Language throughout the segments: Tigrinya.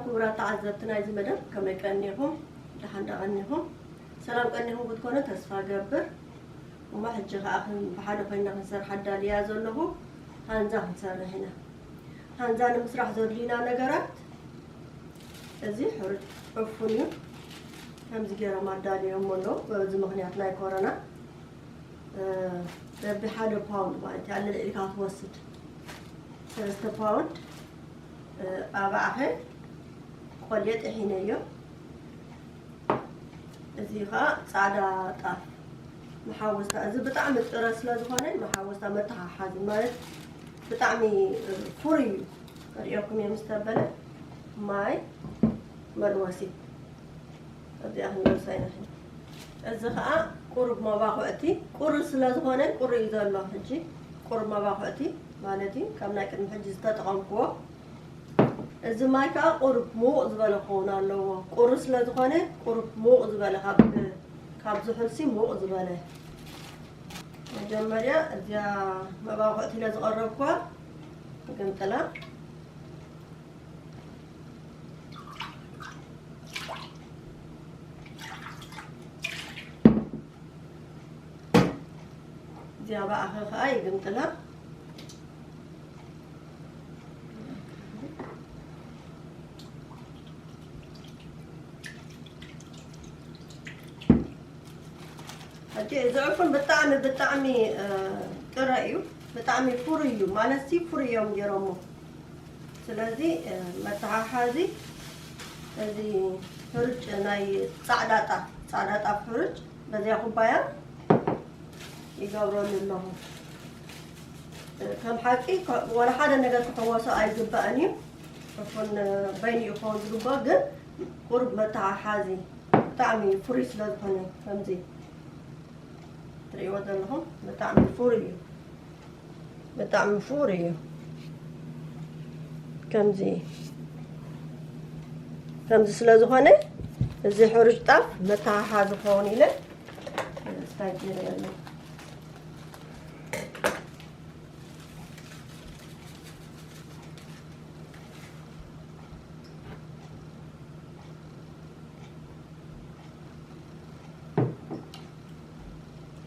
ክቡራት ተዓዘብቲ ናይዚ መደብ፣ ከመይ ቀኒኹም? ደሓን ዶ ቀኒኹም? ሰላም ቀኒኹም ክትኮኑ ተስፋ እገብር። እሞ ሕጂ ኸኣ ክን-፣ ብሓደ ኮይና ክንሰርሕ ኣዳልያ ዘለኹ፣ ሃንዛ ክንሰርሕ ኢና። ሃንዛ ንምስራሕ ዘድልዩና ነገራት፣ እዚ ሕሩጭ ዕፉን እዩ። ከምዚ ገይሮም ኣዳልዮሞ ኣለዉ፣ በዚ ምኽንያት ናይ ኮሮና። እ፣ በቢ ሓደ ፓውንድ ማለት እዩ፣ ኣልዕሊካ ትወስድ። ሰለስተ ፓውንድ፣ እ፣ ኣባዕኸ ቆልየ ጥሒነዮ። እዚ ኸኣ ጻዕዳ ጣፍ መሓወስታ። እዚ ብጣዕሚ ጥረ ስለ ዝኾነ መሓወስታ መተሓሓዚ ማለት ብጣዕሚ፣ እ፣ ፍሩይ እዩ። ከርእየኩም እየ ምስ ተበለ ማይ መልወሲ። እዚኣ ክንለብሳ ኢና ሕጂ። እዚ ኸኣ ቁሩብ መባኹዕቲ፣ ቁሪ ስለ ዝኾነ ቁሪ እዩ ዘሎ። ሕጂ ቁሩብ መባኹዕቲ ማለት እዩ፣ ካብ ናይ ቅድሚ ሕጂ ዝተጠቐምክዎ። እዚ ማይ ከኣ ቁሩብ ምዉቕ ዝበለ ክኸውን ኣለዎ። ቁሪ ስለ ዝኾነ ቁሩብ ምዉቕ ዝበለ፣ ካብ፣ ካብ ዝሑልሲ ምዉቕ ዝበለ። መጀመርያ እዚኣ መባኹዕቲ ኢለ ዝቐረብክዋ ግምጥላ። እዚኣ ብኣኸ ኸኣ ይግምጥላ። ሕጂ እዚ ዕፉን ብጣዕሚ፣ ብጣዕሚ፣ እ፣ ጥረ እዩ። ብጣዕሚ ፍሩይ እዩ። ማለትሲ ፍሩይ እዮም ገይሮሞ። ስለዚ፣ እ፣ መተሓሓዚ እዚ ሕሩጭ ናይ ጻዕዳ ጣፍ፣ ጻዕዳ ጣፍ ሕሩጭ በዚያ ኩባያ ይገብረሉ ኣለኹ። እ፣ ከም ሓቂ ከ-፣ ወላ ሓደ ነገር ክሕወሶ ኣይግባእን እዩ። ዕፉን፣ እ፣ በይኑ ይኸውን ዝግባእ፣ ግን ቁሩብ መተሓሓዚ ብጣዕሚ ፍሩይ ስለ ዝኾነ ከምዚ ትርእይዎ ዘለኹም ብጣዕሚ ፍሩይ እዩ። ብጣዕሚ ፍሩይ እዩ። ከምዚ፣ ከምዚ ስለ ዝኾነ እዚ ሕሩጭ ጣፍ መተሓሓዚ ክኸውን ኢለ ስታይ ገይረ ኣለኹ።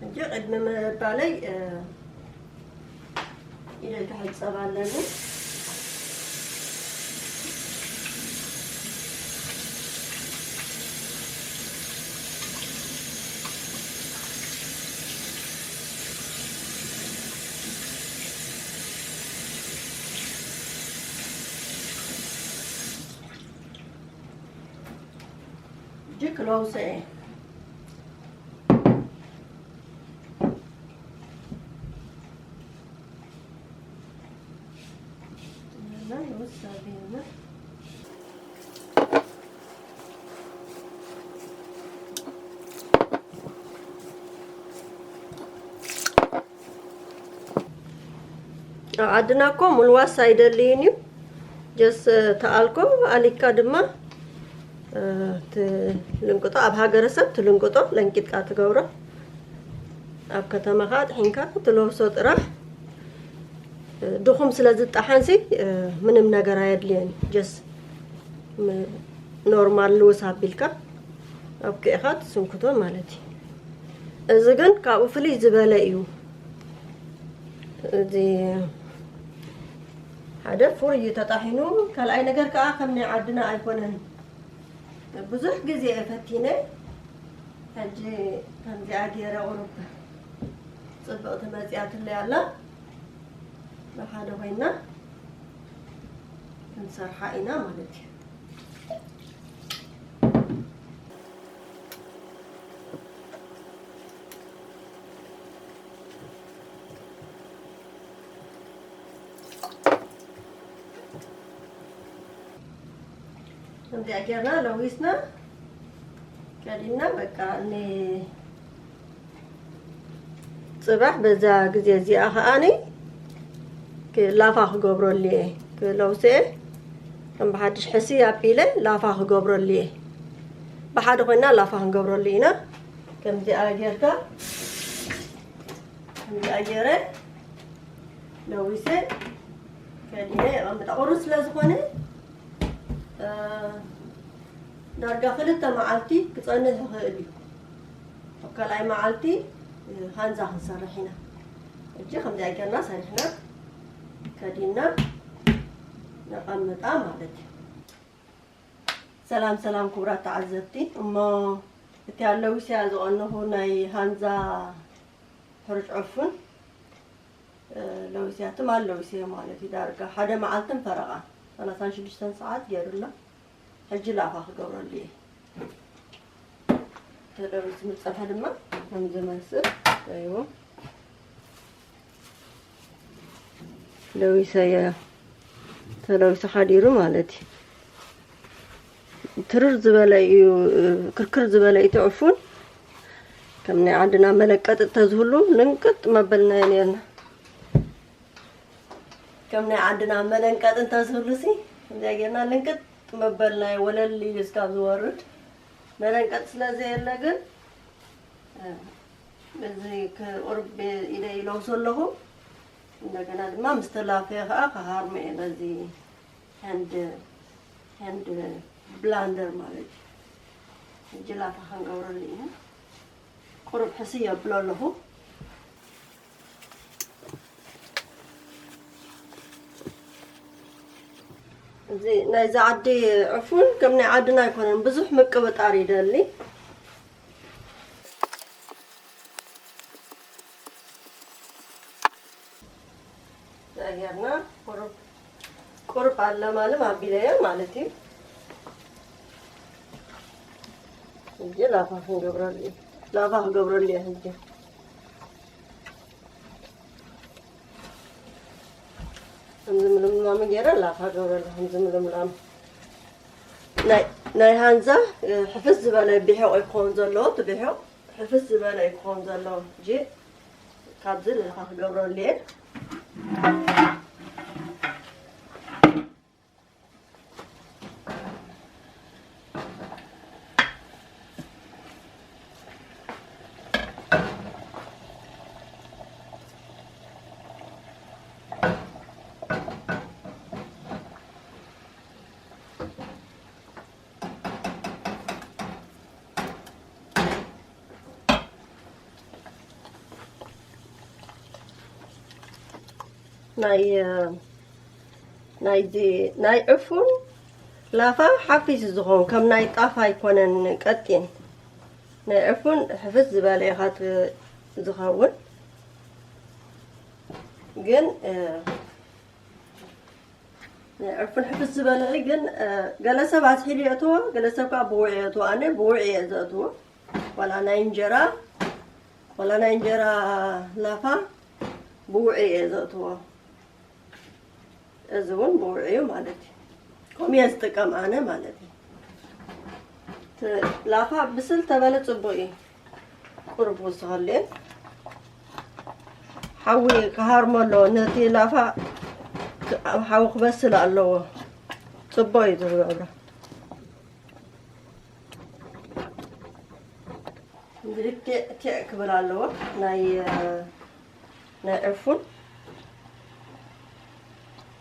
ሕጂ ቅድሚ ምባለይ፣ እ፣ ኢደይ ክሕጸብ ኣለኒ። ሕጂ ክለውሰ እየ። ኣብ ዓድና እኮ ምልዋስ ኣይደልይን እዩ። ጀስ ተኣልኮ ኣሊካ ድማ፣ እ፣ ትልንቅጦ፣ ኣብ ሃገረሰብ ትልንቅጦ ለንቂጥካ ትገብሮ። ኣብ ከተማ ኸኣ ጥሒንካ ትለብሶ ጥራሕ። እ፣ ድኹም ስለ ዝጠሓንሲ፣ እ፣ ምንም ነገር ኣየድልየን። ጀስ ም-፣ ኖርማል ልውስ ኣቢልካ ኣብኪዕኻ ትስንክቶ ማለት እዩ። እዚ ግን ካብኡ ፍልይ ዝበለ እዩ። እዚ ሓደ ፍሩይ እዩ ተጣሒኑ፣ ካልኣይ ነገር ከኣ ከም ናይ ዓድና ኣይኮነን። ብዙሕ ግዜ እየ ፈቲነ፣ ሕጂ ከምዚኣ ገይረ ቁሩብ ጽብቕቲ መጺኣትለይ ኣላ። ብሓደ ኮይና ክንሰርሓ ኢና ማለት እዩ። ከምዚኣ ጌርና ለዊስና ከዲና በቃ ን-፣ ጽባሕ በዛ ግዜ እዚኣ ከኣኒ ክ-፣ ላፋ ክገብረሉ እየ። ክለውሰ እየ። ከም ብሓድሽ ሕስይ ኣቢለ ላፋ ክገብረሉ እየ። ብሓደ ኮይና ላፋ ክንገብረሉ ኢና። ከምዚኣ ጌርካ፣ ከምዚኣ ጌረ ለዊሰ ከዲነ የቐምጣ። ቁሩብ ስለ ዝኾነ ዳርጋ ክልተ መዓልቲ ክጸንሕ ይኽእል እዩ። ኣብ ካልኣይ መዓልቲ፣ እ፣ ሃንዛ ክንሰርሕ ኢና። ሕጂ ከምዚኣ ጌርና ሰሪሕና ከዲንና ነቐምጣ ማለት እዩ። ሰላም ሰላም ክቡራት ተዓዘብቲ፣ እሞ እቲ ኣለዊስያ ዝቐነኹ ናይ ሃንዛ ሕሩጭ ዕፉን፣ እ፣ ለዊስያ ትማል ለዊስየ ማለት እዩ። ዳርጋ ሓደ መዓልትን ፈረቓ ሰላሳን ሽዱሽተን ሰዓት ገይሩላ። ሕጂ ላፋ ክገብረሉ እየ። ተለዊሱ ምጸንሐ ድማ ከም ዝመስል እዩ። ለዊሰዮ፣ ተለዊሱ ሓዲሩ ማለት እዩ። ትርር ዝበለ እዩ፣ ክርክር ዝበለ እዩ እቲ ዕፉን። ከም ናይ ዓድና መለቀጢ እንተዝህሉ ልንቅጥ መበልናዮ ነርና። ከም ናይ ዓድና መለንቀጢ እንተዝህሉ ሲ፣ ከምዚኣ ጌርና ልንቅጥ መበልናዮ፣ ወለል ኢሉ እስካብ ዝወርድ። መለንቀጢ ስለ ዘየለ ግን፣ እ፣ እዚ ቁሩብ ኢደ ይለውሶ ኣለኹ። እንደገና ድማ ምስ ተላፈየ ከዓ ክሃርሞ እየ በዚ ሃንድ፣ ሃንድ ብላንደር ማለት እዩ። ሕጂ ላፋ ክንገብረሉ ኢና። ቁሩብ ሕስይ የብሎ ኣለኹ። እዚ ናይዚ ዓዲ ዕፉን ከም ናይ ዓድና ኣይኮነን፣ ብዙሕ ምቅብጣር ይደሊ። ጌርና ቁሩብ፣ ቁሩብ ኣለማልም ኣቢለዮ ማለት እዩ። ሕጂ ላፋ ክንገብረሉ እዩ። ላፋ ክገብረሉ እየ ሕጂ። ከምዚ ምልምላሙ ገይረ ላፋ ገብረሉ፣ ከምዚ ምልምላሙ። ናይ፣ ናይ ሃንዛ፣ እ፣ ሕፍስ ዝበለ ቢሖቕ እዩ ክኸውን ዘለዎ፣ እቲ ቢሖቕ ሕፍስ ዝበለ እዩ ክኸውን ዘለዎ። ሕጂ ካብዚ ንላፋ ክገብረሉ እየ። ናይ፣ እ፣ ናይዚ ናይ ዕፉን ላፋ ሓፊስ ዝኸውን፣ ከም ናይ ጣፍ ኣይኮነን ቀጢን። ናይ ዕፉን ሕፍስ ዝበለ ኢኻ ት-፣ ዝኸውን። ግን፣ እ፣ ናይ ዕፉን ሕፍስ ዝበለ እዩ። ግን፣ እ፣ ገለ ሰብ ኣስሒሉ የእትዎ፣ ገለ ሰብ ከዓ ብውዒ የእትዎ። ኣነ ብውዒ እየ ዘእትዎ። ዋላ ናይ እንጀራ፣ ዋላ ናይ እንጀራ ላፋ ብውዒ እየ ዘእትዎ። እዚ እውን ብውዒ እዩ ማለት እዩ። ከምኡ እየ ዝጥቀም ኣነ ማለት እዩ። ት-፣ ላፋ ብስል ተበለ ጽቡቕ እዩ። ቁሩብ ክወስኸሉ እየ። ሓዊ ክሃርሞ ኣለዎ። ነቲ ላፋ ክ-፣ ኣብ ሓዊ ክበስል ኣለዎ። ጽቡቕ እዩ ዝገብሮ። እንግዲህ ቴዕ ቴዕ ክብል ኣለዎ። ናይ፣ ናይ ዕፉን፣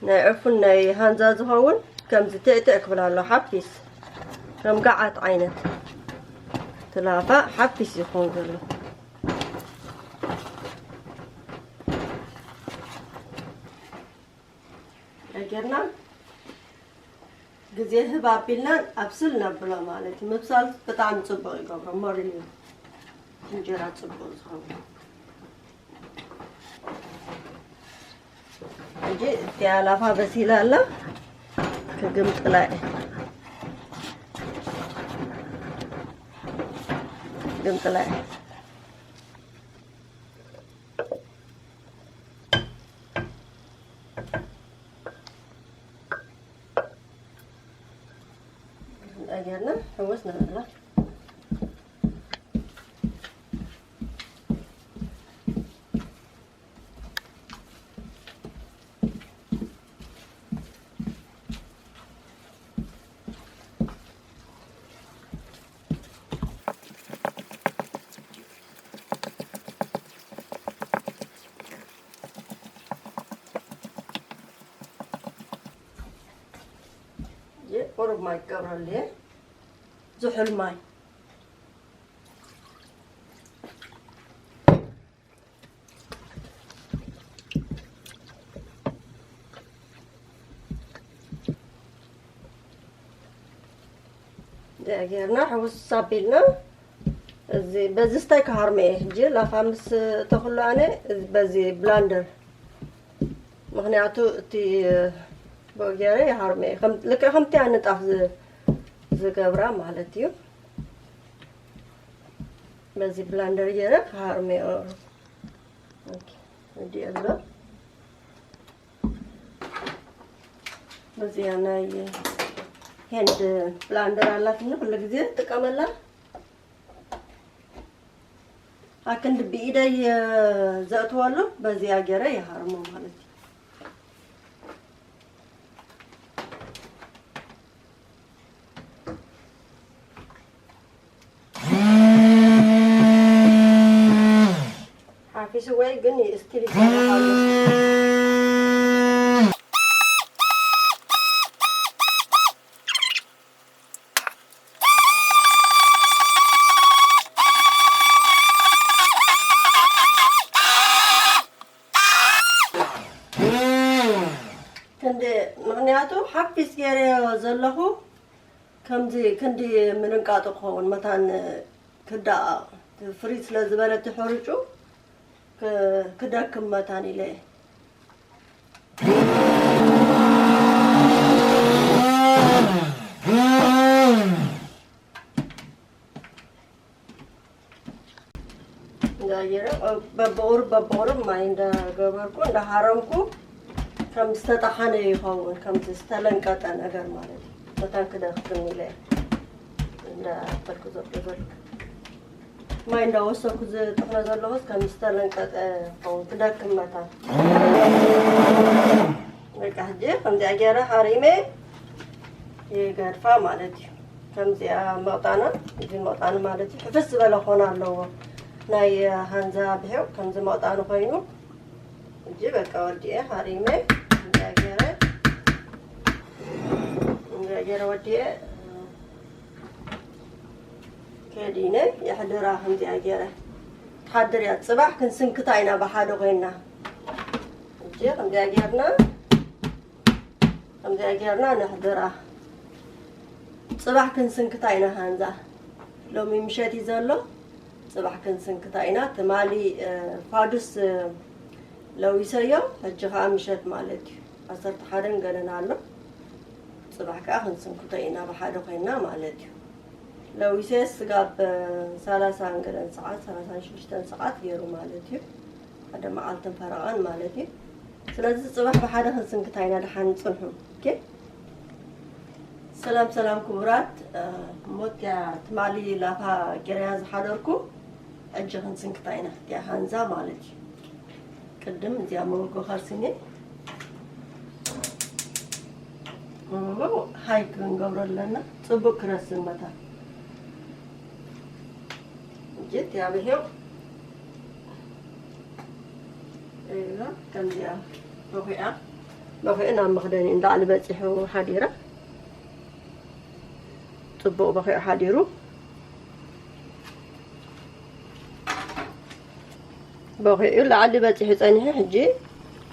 ናይ ዕፉን ናይ ሃንዛ ዝኸውን ከምዚ ቴዕ ቴዕ ክብል ኣለዎ። ሓፊስ ከም ገዓት ዓይነት ትላፋ ሓፊስ ይኸውን ዘሎ። ጌርና ግዜ ህብ ኣቢልና ኣብስል ነብሎ ማለት እዩ። ምብሳል ብጣዕሚ ጽቡቕ ይገብሮ፣ መሪር እዩ እንጀራ ጽቡቕ ዝኸውን። ሕጂ እቲኣ ላፋ በሲላ ኣላ፣ ክግምጥላ እየ። ግምጥላ እየ። ጌርና ሕውስ ነብላ። ቁሩብ ማይ ክገብረሉ እየ። ዝሑል ማይ። እንዲያ ጌርና ሕውስ ኣቢልና፣ እዚ በዚ ስታይ ክሃርሞ እየ። ሕጂ ላፋ ምስ ተኽሎ ኣነ በዚ ብላንደር፣ ምኽንያቱ እቲ ብኡ ገይረ ይሃርሞ እየ። ከም-፣ ልክዕ ከምቲ ኣንጣፍ ዝ-፣ ዝገብራ ማለት እዩ። በዚ ብላንደር ገይረ ክሃርሞ እየ። ኦኬ፣ ወዲኤ ኣሎ። በዚኣ ናይ ሄንድ ብላንደር ኣላትኒ፣ ኩሉ ግዜ እጥቀመላ። ኣክንዲ ብኢደይ ዘእትወሉ በዚኣ ገይረ ይሃርሞ ማለት እዩ። ሓፊስወይ ግን ስቲል ይሰርሕ ኣሎ። ክንዲ፣ ምኽንያቱ ሓፊስ ገይረዮ ዘለኹ ከምዚ ክንዲ ምንቃጡ ክኸውን መታን ክዳኣ ፍሪዝ ስለ ዝበለ እቲ ሕርጩ ክ-፣ ክደክም መታን ኢለ እየ። እንዳየረ በብቑሩብ በብቑሩብ ማይ እንዳገበርኩ እንዳሃረምኩ ከም ዝተጠሓነ ይኸውን፣ ከም ዝተለንቀጠ ነገር ማለት እዩ። መታን ክደክም ኢለ እንዳበልኩ ዘብሎ ዘለኩ። ማይ እንዳወሰኩ ዝጥሕኖ ዘለኹስ ከም ዝተለንቀጠ ይኸውን፣ ክደክም መታን። በቃ ሕጂ ከምዚኣ ገይረ ሃሪመ ይገድፋ ማለት እዩ። ከምዚኣ መቕጣና፣ እዚ መቕጣኒ ማለት እዩ። ሕፍስ ዝበለ ክኾን ኣለዎ። ናይ ሃንዛ ብሄው ከምዚ መቕጣኒ ኮይኑ፣ ሕጂ በቃ ወዲኤ ሃሪመ፣ ከምዚኣ ገይረ፣ ከምዚኣ ገይረ ወዲኤ ከዲነ የሕድራ። ከምዚኣ ገይረ ትሓድር እያ። ጽባሕ ክንስንክታ ኢና ብሓደ ኮይና። ሕጂ ከምዚኣ ጌርና፣ ከምዚኣ ጌርና ነሕድራ። ጽባሕ ክንስንክታ ኢና ሃንዛ። ሎሚ ምሸት እዩ ዘሎ። ጽባሕ ክንስንክታ ኢና። ትማሊ፣ እ፣ ፋዱስ፣ እ፣ ለዊሰዮ፣ ሕጂ ኸኣ ምሸት ማለት እዩ። ዓሰርተ ሓደን ገለን ኣሎ። ጽባሕ ከኣ ክንስንክቶ ኢና ብሓደ ኮይና ማለት እዩ። ለዊሰ ስጋብ ሰላሳን ገለን ሰዓት፣ ሰላሳን ሽዱሽተን ሰዓት ገይሩ ማለት እዩ። ሓደ መዓልትን ፈረቓን ማለት እዩ። ስለዚ ጽባሕ ብሓደ ክንስንክታ ኢና፣ ደሓን ጽንሑ። ኦኬ። ሰላም ሰላም ክቡራት፣ እ፣ እሞ እቲኣ ትማሊ ላፋ ጌረያ ዝሓደርኩ ሕጂ ክንስንክታ ኢና፣ እቲኣ ሃንዛ ማለት እዩ። ቅድም እዚኣ መጎጎ ከርሲኒ እሞ ሃይ ክንገብሮ ኣለና። ጽቡቅ ክረስን መታ። እጂ እቲኣ ብሄው እዛ ከምዚኣ በኺዓ፣ በኺዑ ናብ መኽደኒ ንላዕሊ በጺሑ ሓዲራ። ጽቡቕ በኺዑ ሓዲሩ። በኺዑ ላዕሊ በጺሑ ጸኒሑ፣ ሕጂ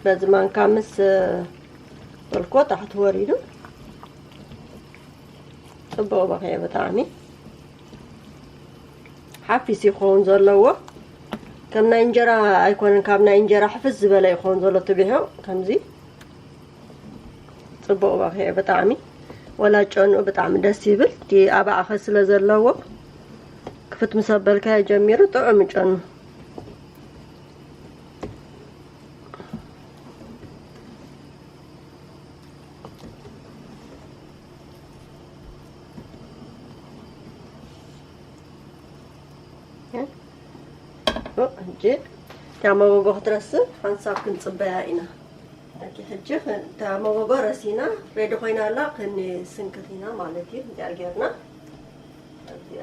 በዚ ማንካ ምስ በልኮ ታሕቲ ወሪዱ። ጽቡቕ በኺዑ ብጣዕሚ። ሓፊስ ይኸውን ዘለዎ። ከም ናይ እንጀራ ኣይኮነን፣ ካብ ናይ እንጀራ ሕፍስ ዝበለ ይኸውን ዘሎ ትብሖ። ከምዚ ጽቡቕ በኺዑ ብጣዕሚ። ወላ ጨንኡ ብጣዕሚ ደስ ይብል። እቲ ኣባዕኸ ስለ ዘለዎ ክፍት ምስ ኣበልካዮ ጀሚሩ ጥዑም ጨኑ። ሕጂ እታ መጎጎ ክትረስን ሓንሳብ ክንጽበያ ኢና። ኦኬ፣ ሕጂ ክን-፣ እታ መጎጎ ረሲና ሬዲ ኮይና ኣላ፣ ክንስንክት ኢና ማለት እዩ። እዚኣ ጌርና እዚኣ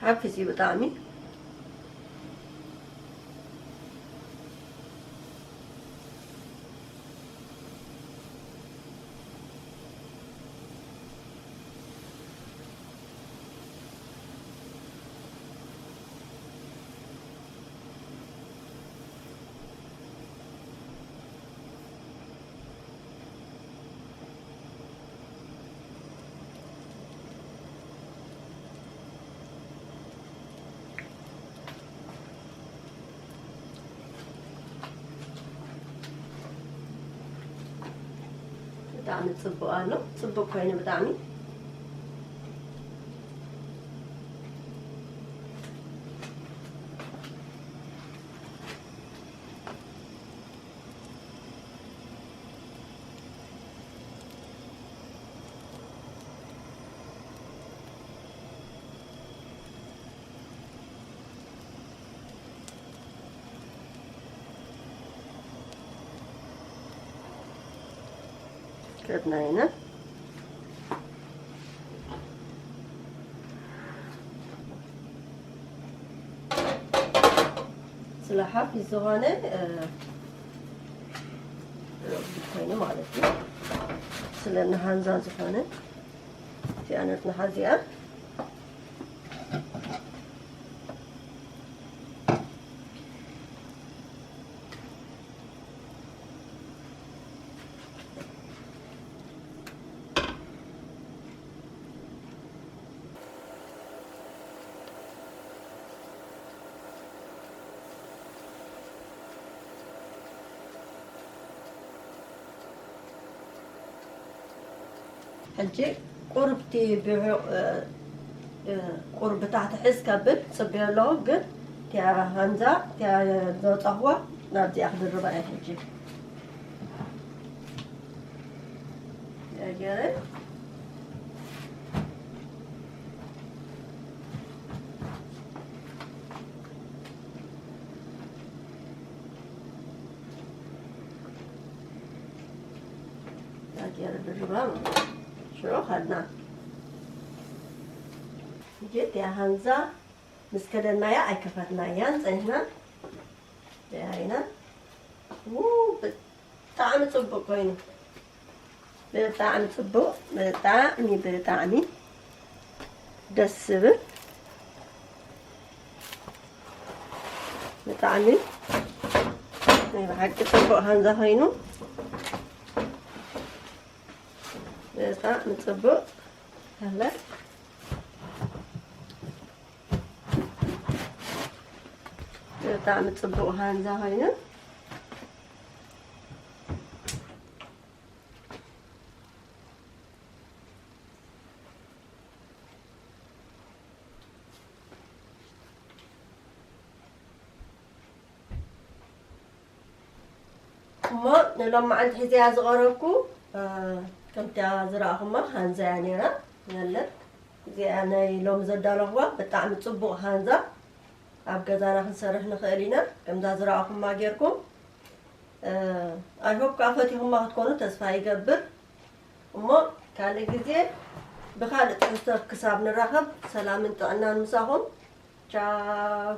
ሓፊስ እዩ ብጣዕሚ። ብጣዕሚ ጽቡቕ ኣሎ። ጽቡቕ ኮይኑ ብጣዕሚ። ከድና ኢና። ስለ ሓፊስ ዝኾነ፣ እ፣ ኮይኑ ማለት እዩ። ስለ ንሃንዛ ዝኾነ እዚኣ ነትንሓ እዚኣ። ሕጂ ቁርብቲ ብሑ-፣ እ፣ እ፣ ቁርብ ታሕቲ ሕዝ ከብል ጽበዮ ኣለኹ፣ ግን እቲኣ ሃንዛ፣ እቲኣ ዘውጻኹዋ ናብዚኣ ክድርባ እየ ሕጂ። እዚኣ ገይረ። እዚኣ ገይረ ድርባ ማለት እዩ። ሽዑ ከድና። ሕጂ እቲኣ ሃንዛ ምስ ከደናያ ኣይከፈትናያን ጸኒሕና። ደያይና። ው፣ ብጣዕሚ ጽቡቕ ኮይኑ። ብጣዕሚ ጽቡቕ፣ ብጣዕሚ፣ ብጣዕሚ ደስ ዝብል። ብጣዕሚ ናይ ብሓቂ ጽቡቕ ሃንዛ ኮይኑ። ብጣዕሚ ጽቡቕ። ኣለ። ብጣዕሚ ጽቡቕ ሃንዛ ኮይኑ። እሞ ንሎማዓንቲ ሒዘያ ዝቐረብኩ፣ እ፣ ከምቲያ ዝረኣኹማ ሃንዛያ ነይራ። ያለ እዚኣ ናይ ሎሚ ዘዳለኹዋ ብጣዕሚ ጽቡቕ ሃንዛ ኣብ ገዛና ክንሰርሕ ንኽእል ኢና። ከምዛ ዝረኣኹማ ጌርኩም፣ እ፣ I hope ከኣ ፈቲኹማ ክትኮኑ ተስፋ ይገብር። እሞ ካልእ ግዜ ብኻልእ ትሕዝቶ ክሳብ ንራኸብ ሰላምን ጥዕናን ምሳኹም። ቻው።